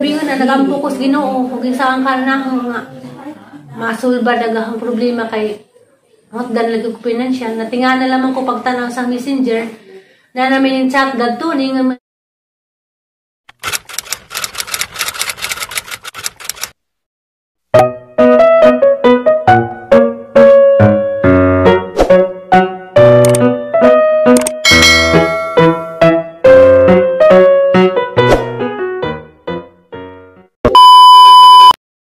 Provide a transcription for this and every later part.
Bingon na nagampo ko sa Ginoo ug ginsaan ka na nga masulba dagahang problema kay hotdan lagi ko financial. Natingana lamang ko pagtanaw sa Messenger na namin yung chat gadto ni nga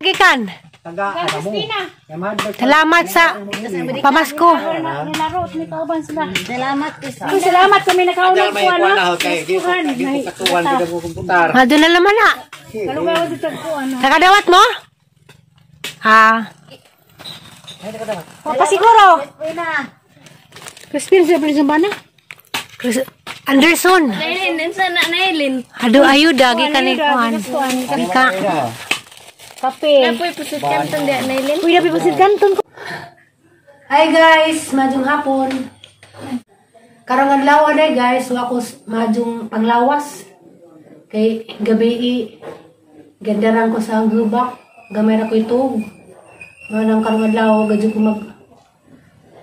gikan. Salamat sa pamasko. Salamat. Salamat kami nakaunang ko ano. Madto na naman na. Nakadawat mo? Ha? Papasiguro. Crispin sa ba na? Anderson. Nailin. Ado ayuda gikan ni kuan. Ika. Kape. Napoy pusit kanton di nailin. Uy, napoy pusit kanton. Hi guys, maayong hapon. Karong adlaw day guys, wa ko maayong panglawas. Kay gabi gandaran ko sa hubak, gamay ra ko itog. Manang karong adlaw gadyo ko mag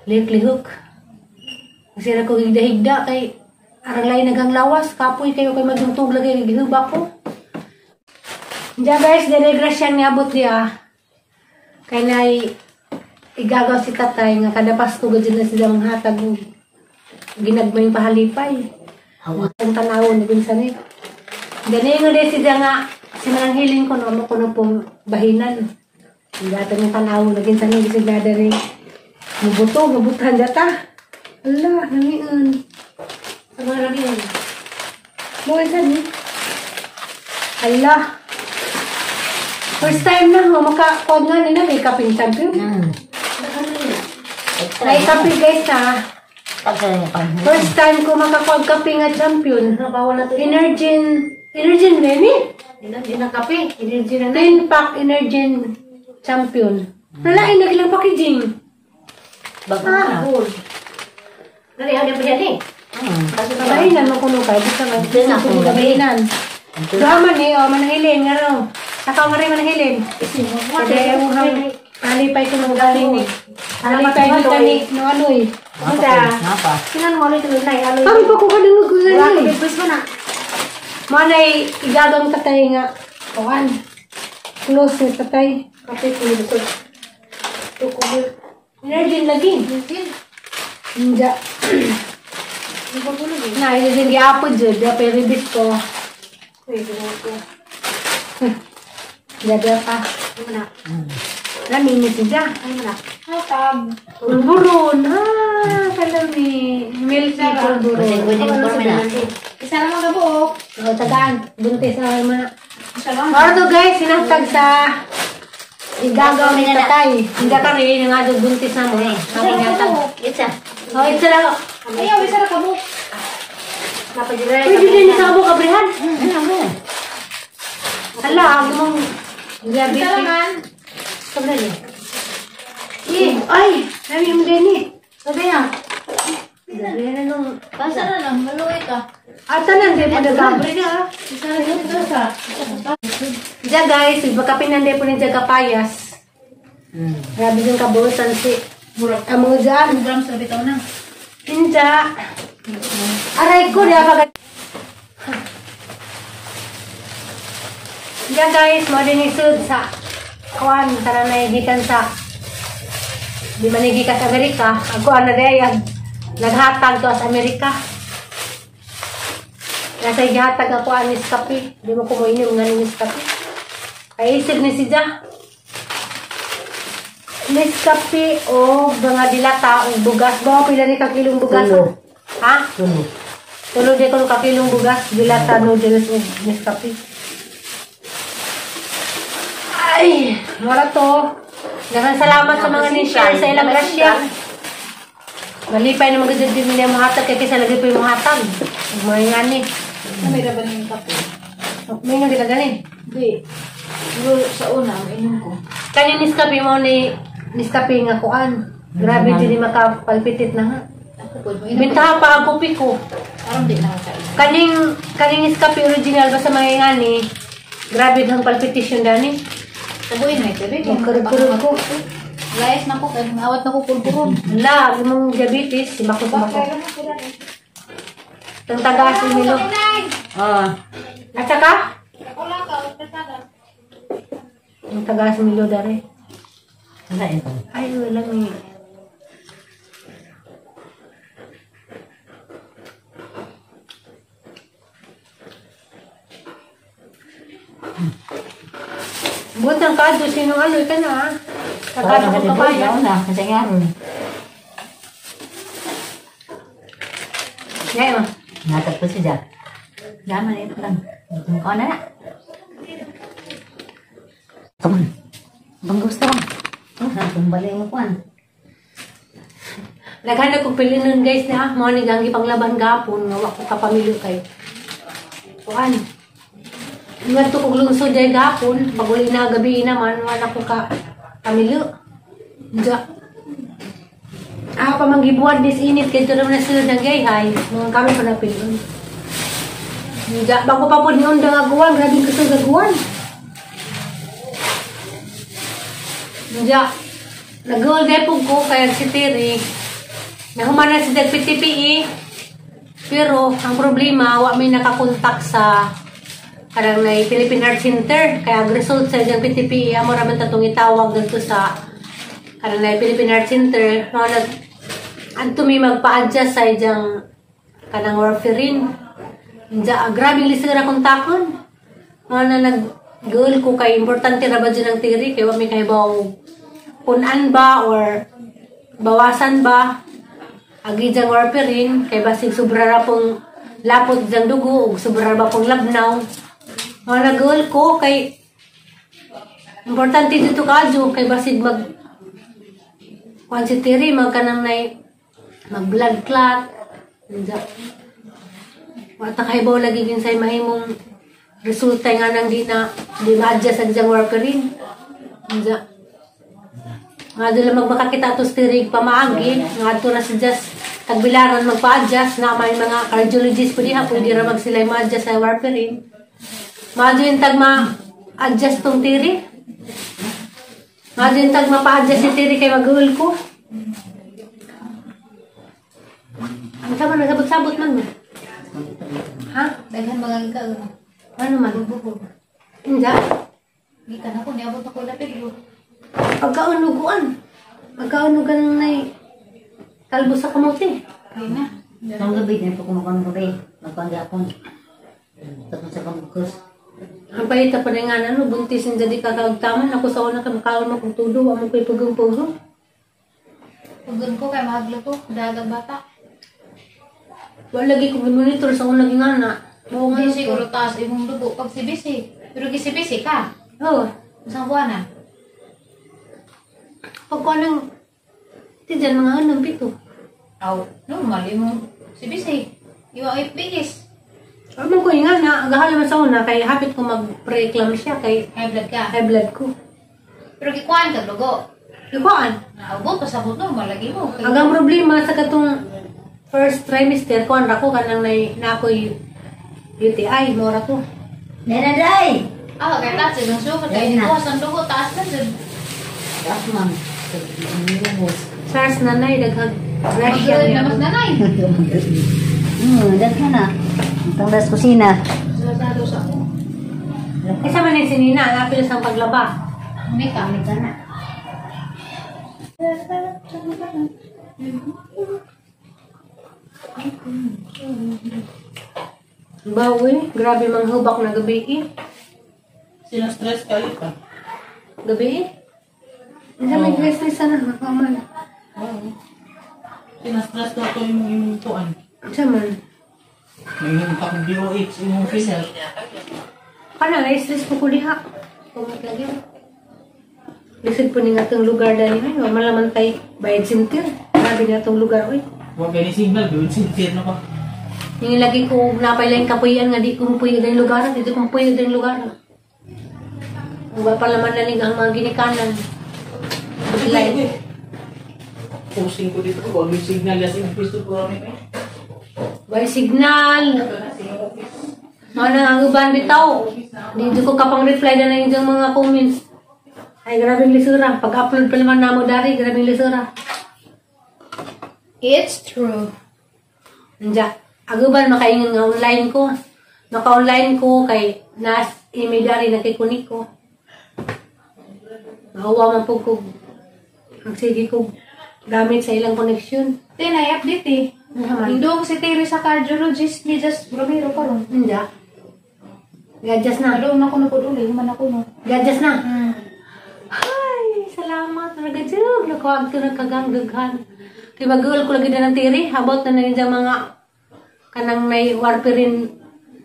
lihok-lihok. Kasi ra ko higda-higda kay arang lain nagang lawas, kapoy kayo kay maayong tug lagi gihubak ko. Diya guys, dire grasya niabot diya. Kay nay igagaw si tatay nga kada Pasko gadyo na sila manghatag og ginagmayng pahalipay. Ang tanawon ni sa ni. Gani nga di siya nga si manang hiling ko no mo kuno pong bahinan. Data ni tanawon naging sa ni sila diri. Mubuto, mubutan data. Ala, namian. Sa mga namian. Mo sa ni. Ala. First time na ho, makakuha nga nila, may kaping champion. May kape guys ha. First time ko makakuha kape nga champion. Energin, Energin ba ni? Energin ang kape. Energin na. 10 pack Energin champion. Nalain na ilang packaging. Ah, nalihan niya pa yan eh. Kabahinan mo kuno kayo. Basta kabahinan. Doha man eh, o manahilin nga ro. Sakaw nga rin manahilin. Kaya yung halipay ko nung galing eh. Halipay ko kani no aloy. Sinan mo aloy tuloy na aloy. Kami pa ko kadungog ko Wala gani. ko pwes mo na. Manay igagong tatay nga kuan. Close ni tatay. Kape ko ni ko. Tuko. Energin lagi. Inja. Na energin giapod jud, di pa ribis ko. Jaga pa. Ano na? Lami ni siya. Ano na? Hatag. Pulburon. Ah, kalami. Milky pulburon. Isa lang ang gabuok. O, tagaan. Buntis na naman. Isa lang. Para to guys, sinatag sa igagaw ni tatay. Hindi ka rin nga doon buntis na mo. Ang inatag. Isa. O, isa lang. Ayaw, isa lang kabuok. Pwede din sa kabuok, kabrihan. Hala, ang mong grabe. Isa lang man. Sobra niya. Eh, ay! Nami mo din eh. Sabi na. Grabe na nung... Basta na lang, maluwi ka. Ata na, hindi po nagkabre na. Isa lang isa. Diyan guys, baka pinanday po ni Diyan kapayas. Grabe yung kaburutan si... Amo dyan. Grams na bitaw na. Inja. Aray ko, di pa. Diyan guys, mo din isud sa kuan tara na gikan sa di man gikan sa Amerika. Ako ana day naghatag to sa Amerika. Nasa gihatag ako anis kape. Di mo ko moinom nga ni kape. Ay isig ni siya. Nescafe o mga dilata o bugas. Bawa pila ni kakilong bugas? Ha? Tulo. Tulo di ko kakilong bugas, dilata noodles o Nescafe. Ay, mura to. Daghang salamat sa mga ni-share sa ilang grasya. Malipay na magagad din nila mga hatag kaya kaysa lagi pa yung mga hatag. Mga nga ni. May raban yung kape. May nga di ka gani. Hindi. Siguro sa una, mainom ko. Kani Nescafe mo ni Nescafe nga kuan. Grabe din makapalpitit na ha. Ako po, mainom. Bintaha pa ang kopi ko. Parang di na makain. Kaning Nescafe original basta mga nga ni. Grabe ang palpitation dani. Tabuin na ito. Magkurog-kurog ko. Layas na ko. Kaya awat na ko pulburon. Hala, imong diabetes, simako sumako. Tang tagas nilo. Ah. Asa ka? Ang tagas nilo dare. Wala ito. Ay, wala ni. Buntang ka, sino ano, ka na ha? Kakado ko kabayan. Na, kasi nga. Ngayon. Natag po siya. Yaman ito lang. Ikaw na na. Come on. Bang gusto ko. Tumbali mo kuan. Naghanap kong pili nun guys na mo ni gangi panglaban gapon nga wa ko kapamilyo kay. Kuan. Ngadto kog lungsod day gapon, pag uli na gabi naman wala ko ka pamilyo. Diya. Ah, pa manggibuhat dis init kay naman na sila ng gayhay, mga kami pa napilion. Diya, bago pa po ni undang aguan, grabe kusog aguan. Diya, nag-goal po ko kaya si Terry. Nahumanan si PTPE. Pero ang problema, wa may nakakontak sa kanang na Philippine Heart Center. Kaya ang result sa iyang PTPE, amo raman tatong itawag dito sa kanang na Philippine Heart Center. Mao nag adto mi magpa-adjust sa iyang kanang warfarin. Diya, grabe lisod ra kontakon. Mao na nag-goal ko kay importante ra ba dyan ang theory kay wa may kahibaw punan ba or bawasan ba agi diyang warfarin kay basig sobra ra pong lapot diyang dugo ug sobra ra ba pong labnaw. Mao nag-goal ko kay importante dito kaadyo kay basig mag kuan si Terry mag kanang nay mag blood clot. Diya. Wa ta kahibaw lagi ginsay mahimong resulta nga nang di na di ma-adjust ang diyang warfarin. Diya. Nga doon lang magmakakita to steering pamaagi, nga to na si Just tagbilaran magpa-adjust na may mga cardiologist po diha, pwede ra magsila ma-adjust sa warfarin. Maadyo yung tag ma-adjust tong tiri. Maadyo yung tag mapa-adjust si tiri kay mag-uul ko. Ang sama nagsabot-sabot man mo. Ha? Daghan mga ka. Ano man? Bubo. Hindi. Gikan ako, niabot ako lapid. Pagkaunuguan. Pagkaunugan na kalbo sa kamote. Ay na. Ang gabi, di pa kumakuan gabi. Magkuan gapon. Tapos sa kamukos. Ang pahita pa na nga ano, buntis ang jadi kakagtaman. Ako sa una ka makaon mo kung tudo, wa mo ko'y pugong-pugong. Pugon ko kay mahaglo ko. Dagang bata. Wala lagi kong monitor sa una nga na. Mao nga Hindi siguro taas imong dugo pag CBC. Pero gi-CBC ka. Oo. Isang buwan na. Pagkuha ng, ti dyan mga anong pito. Aw, normal imong CBC. Iwa ay bigis. Ano ko nga na, agahala man sa una, kay hapit ko mag-preeclampsia kay High blood ka. high blood ko. Pero gikuan ka dugo. Ikuan. Abot pa sabot normal lagi mo. Ang ang problema sa katong first trimester, kuan ra ko kanang nay na ako'y UTI, mo ra ko. Nena, day! Ah, kay taas imong sugar kay Ayun na. kuha sa dugo taas na jud. Taas, ma'am. SARS nanay daghag Russia Magdala na mas nanay. Daghan na. Ang das kusina. Salo sa ako. Isa man ni si Nina, napil sa paglaba. Hindi ka. Ka na. Bawi, grabe manghubak na gabi eh. Sila stress kayo pa. Gabi eh. Isa may stress sana, makaman. Sila stress na to imong imong tuan. Isa man. May imong takong DOH imong PhilHealth. Kana, na-stress po ko diha. Kumot lagi. Lisod po ni nga itong lugar dali. Ay, wala man tay bayad center. Grabe na itong lugar, oy. Wa gani signal gyud sincere na pa. Yung lagi ko napailaing kapuyan nga di ko mupuyo din lugar, dito ko mupuyo din lugar. Ang ba pala man nalig ang mga ginikanan. Like, Pusing ko dito ko yung signal ya sa imong pisto ko kami. By signal. Mao na ang uban bitaw. Di jud ko kapang reply na lang yung mga comments. Ay, grabing lisura. Pag-upload pa naman namo dari, grabing lisura. It's true. Anja, aguban makaingon nga online ko. Naka-online ko kay nas email dari nakikunik ko. Maawa man po ko. Ang sige ko gamit sa ilang connection. Tinay, update eh. Ano naman? Indong si Terry sa cardiologist ni Just Romero karon. Anja. Gadjas na. Alo na ko na po uli, human ako no. Gadjas na. Ay, salamat. Nagajug. Nakuha ko nagkaganggaghan. Kay mag-uul ko lagi na ng tiri. Habot na na yung mga kanang may warfarin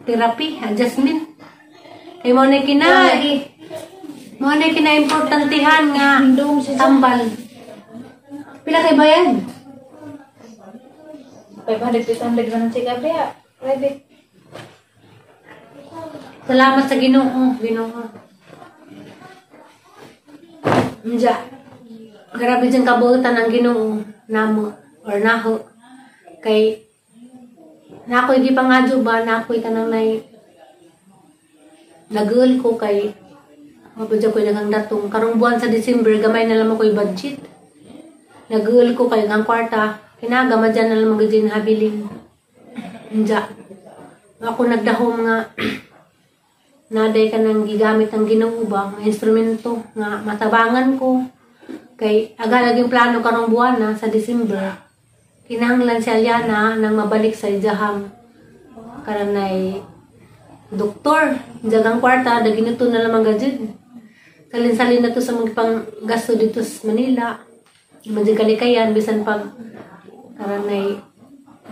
therapy, adjustment. Kay mo na kina, mo na kina importantihan nga Indong si tambal. Pila kay bayad? 500 800 man ang check up diya. Private. Salamat sa Ginoo, Ginoo. Unja. Grabe dyan kabuutan ang Ginoo namo or naho kay nakoy gipangadyo ba nakoy kanang nay nagul ko kay mabudya ko daghang datong karong buwan sa December, gamay na lang ko'y budget. Nagul ko kay ang kwarta kinagama dyan na lang magudin habilin. Unja ako nagdahom nga naday ka nang gigamit ang Ginoo ba nga instrumento nga matabangan ko kay aga laging plano karong buwan na sa December, kinahanglan si Aliana nang mabalik sa ijahang karanay doktor. Jagang kwarta daginuto na lamang gajud, salin-salin na to sa mga pang gasto dito sa Manila. Madyan kalikayan bisan pag karanay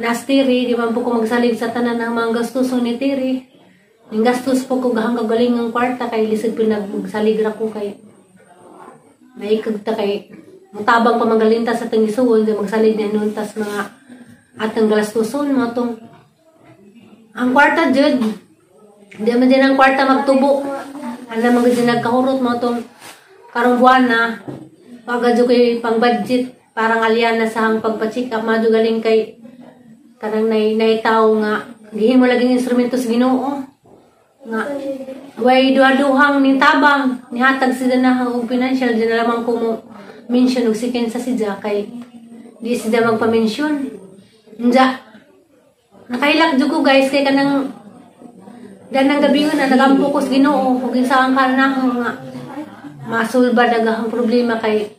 nastiri di man po ko magsalig sa tanan ng mga gastuson ni Tiri. Ning gastos po ko gahang kagaling ang kwarta kay lisod pinagsalig ra ko kay naikagta kay mutabang pa magalinta sa tangisuon di magsalig na nun tas mga atang galastuson mo tong ang kwarta jud di man din ang kwarta magtubo alam mo gud nagkahurot mo tong karong buwan na pagadyo kay pang budget parang alyan na sa hang pagpa-check up madyo galing kay kanang nay naitaw nga gihimo laging instrumento sa Ginoo nga way duha-duhang ning tabang nihatag sila na og financial di na lamang ko mo mention og sikin sa sidya kay di sila magpa-mention. Unja nakailak jud ko guys kay kanang danang gabi na nagampo ko sa Ginoo ug ginsaan ka na nga masulba dagahang problema kay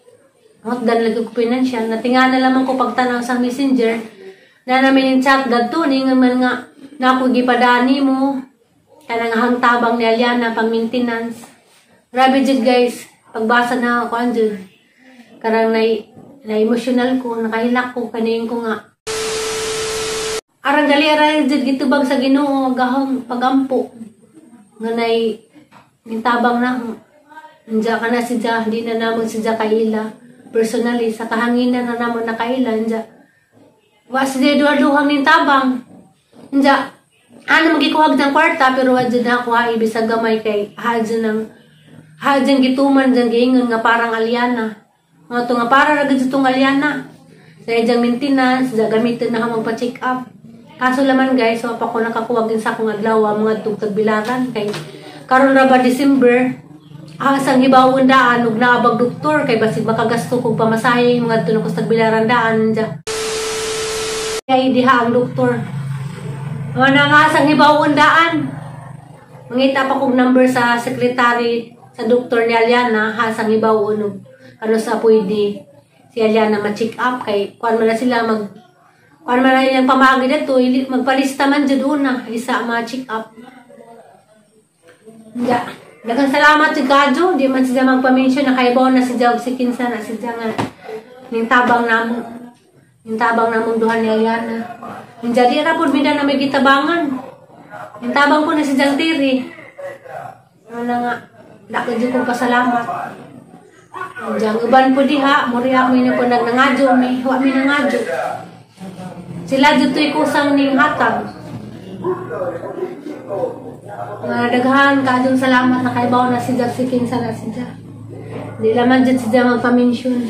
hotdan lagi ko financial. Natinga na lamang ko pagtanaw sa Messenger na namin yung chat gadto ni nga man nga na ako gipadani mo kanang hangtabang ni Aliana pang maintenance. Grabe jud guys, pagbasa na ako anjud. Karang na emotional ko, nakahilak ko kaning ko nga. Arang dali ara jud gitubag sa Ginoo gahong pagampo. Nga nay tabang na unja ka na siya, di na namon siya kaila. Personally sa kahanginan na namon nakaila unja. Wa siya duha-duhang ning tabang. Unja ano magikuhag ng kwarta pero wa jud na ako ha bisag gamay kay hadyan ng hadyan gituman dyan giingon nga parang Aliana. Nga to nga para ra gid tong Aliana. Sa ijang maintenance, da gamiton na ako magpa-check up. Kaso laman guys, so pa ko nakakuha gin sa akong adlaw mga tugtag bilaran kay karon ra ba December asang hibawon daan ug naabag doktor kay basig makagasto kog pamasahe mga tunog sa tagbilaran daan dya. Kay diha ang doktor. Wala nga sang hibawon daan. Mangita pa kog number sa secretary sa doktor ni Aliana ha sang hibawon og ano sa pwede si Aliana ma-check up kay kuan man na sila mag kuan man na ilang pamagi dito magpalista man jud una isa ma-check up. Ya. Daghang salamat si Kadyo, di man siya magpa-mention nakaibaw na si Jog si Kinsa na si nga ning tabang namo. Ning tabang namong duha ni Aliana. Jadi ra pud mida na may gitabangan. Ning tabang ko na si Jang Tiri. Ano nga dako jud kong pasalamat. Jang uban po diha, muri ako ni po nagnangadyo mi, wa mi nangadyo. Sila jud kusang ning hatag. Nga daghan kaadong salamat nakaibaw na si Jack si Kinsa na si Jack. Di laman jud si Jack magpa-mention.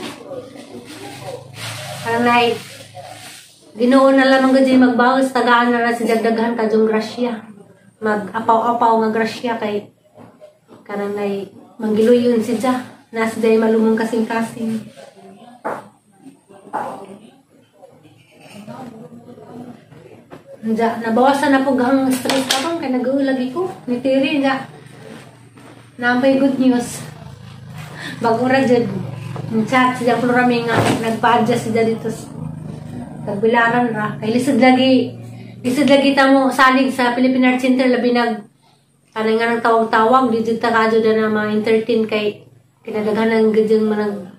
Parang nay Ginoo na lamang gud magbawas tagaan na si Jack daghan kadong grasya. Mag-apaw-apaw nga grasya kay kanang nay manggiluyon siya. Nasa day malumong kasing-kasing. Nja, nabawasan na po ang stress karon kay nag-uulagi ko. Ni Terry, nja. Nampay good news. Bago ra jud. Chat siya Florami nga nagpa-adjust siya dito sa Tagbilaran ra. Kay lisod lagi ta mo salig sa Philippine Art Center labi nag kanang nga nang tawag-tawag di jud ta kadyo na ma-entertain kay kinadaghanan gid yung manag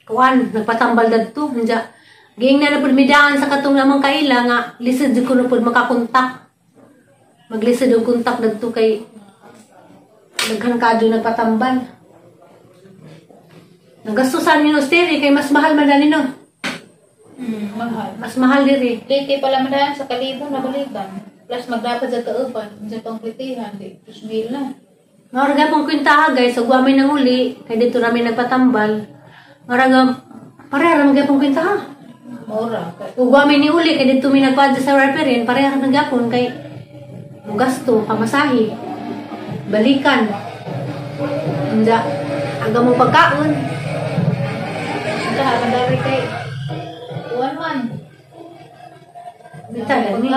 kuan nagpatambal dadto. Nja. Ging na pud midaan sa katong namang kaila nga lisod jud kuno pud makakontak. Maglisod og kontak dadto kay daghan kadyo nagpatambal. Nagastusan ni Osteri kay mas mahal man dali no. Mahal. Mas mahal diri. Liti pala man daan sa kalibo na balikan. Plus magdapat sa kauban, sa pangplitihan di 2,000 na. Mao ra gapong kwentaha guys, ug wa may nanguli kay dito rami nagpatambal. Mao ra pareha ra magyapong kwentaha. Mura. Ug wa may niuli kay dito mi nagpadya sa referent, pareha ra magyapon kay mugasto pamasahe. Balikan. Unja aga mo pagkaon. Unsa ka dari kay kuan man. Bitaw gani.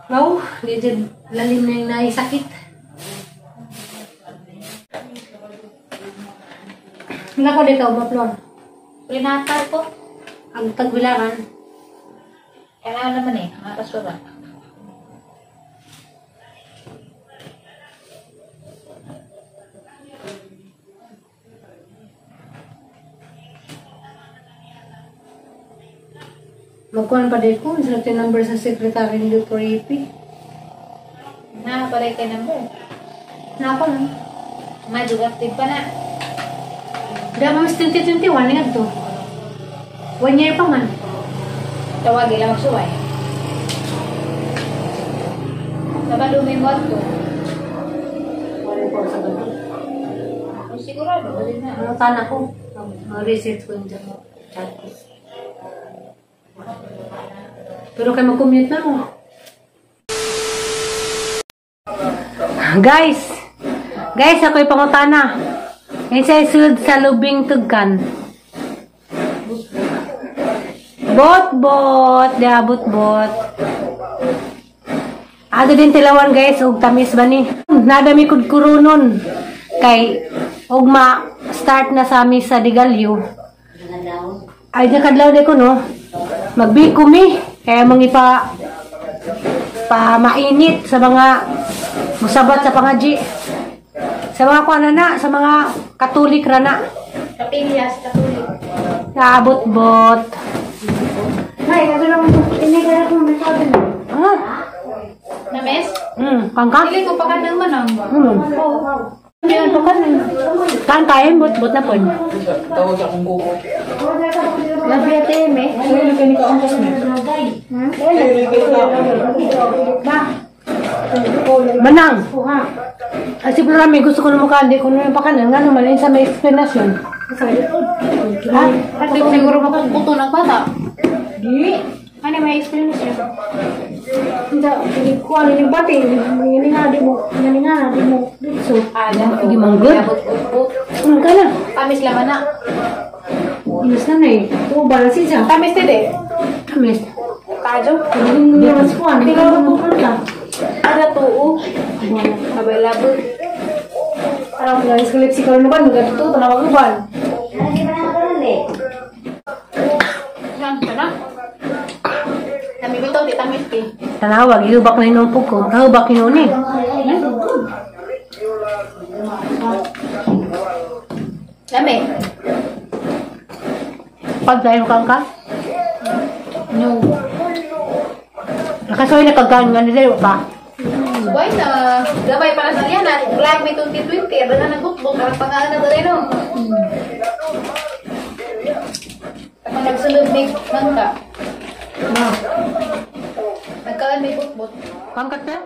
Wow, di jud lalim na yung naisakit. Wala ko dito, ba, Flor? Pinatar ko. Ang tagbilaran. Kailangan naman eh. Matas pa ba? Magkuhan pa din ko. Sila yung number sa secretary ni Dr. EP. Na, paray kay number. Na ako lang. Medyo active pa na. Dama mas 2021 nga to. 1 year pa man. Tawag ila magsuway. Sabado may mo to. Wala ko sa gabi. Oh, sigurado wala na. Ano tana ko? Mag-research ko yung dyan. Chat ko. Pero kay mag-commute na mo. Guys! Guys, ako'y pangutana. Ngayon sa sulod sa lubing tugkan. Bot-bot! Diya, bot-bot. Ato din tilawan guys, og tamis ba ni? Nadami kod kurunon. Kay, ugma, start na sa amin sa Digalyo. Ay, di kadlaw di ko no. Magbiko mi. Kaya mong ipa pa mainit sa mga musabat sa pangaji. Sa mga kuana na, sa mga Katolik ra na. Kapilya sa Katolik. Naabot-bot. Ay, kato lang ito. Hindi ka na kung masabi na. Ah. Names? Kangka? Dili ko pa kanang manang ba? Hmm. Ngayon pa kanan. Kaan kain, bot-bot na po. Tawag akong gugo. Labi ate, eh. Ay, lagay ni kaong kasme. Manang! Ay, si Florami, gusto ko na mukha, hindi ko na yung pakanan. Nga naman, yun sa may explanation. Ha? Ate, siguro makukuto ng bata. Di. Ano may explanation? Hindi, ko ano yung bati. Nga nga, di mo. Nga nga, di mo. So, hindi manggod. Ano ka na? Tamis laman na. Inis na na eh. Oo, balansin siya. Tamis din eh. Tamis. Kajo? Hindi naman sa kuwan. Hindi naman pupunta. Ada tuo. Abay labo. Parang guys, kung lipstick ko naman, magkatuto, tanawag uban. Hindi pa na eh. Yan, sana. Nami bitaw, di tamis eh. Tanawag, ihubak na inumpog ko. Kahubak yun eh. Lami. Pag dahil kang ka? No. Nakasoy na kagkan nga nila, pa. Why na? Gabay para sa liya na. Vlog may 2020. Aba na nagbukbok. Arang pangalan na ba rin, no? Kapag nagsunod may mangka. Ma. Nagkaan may bukbok. Kangkat na?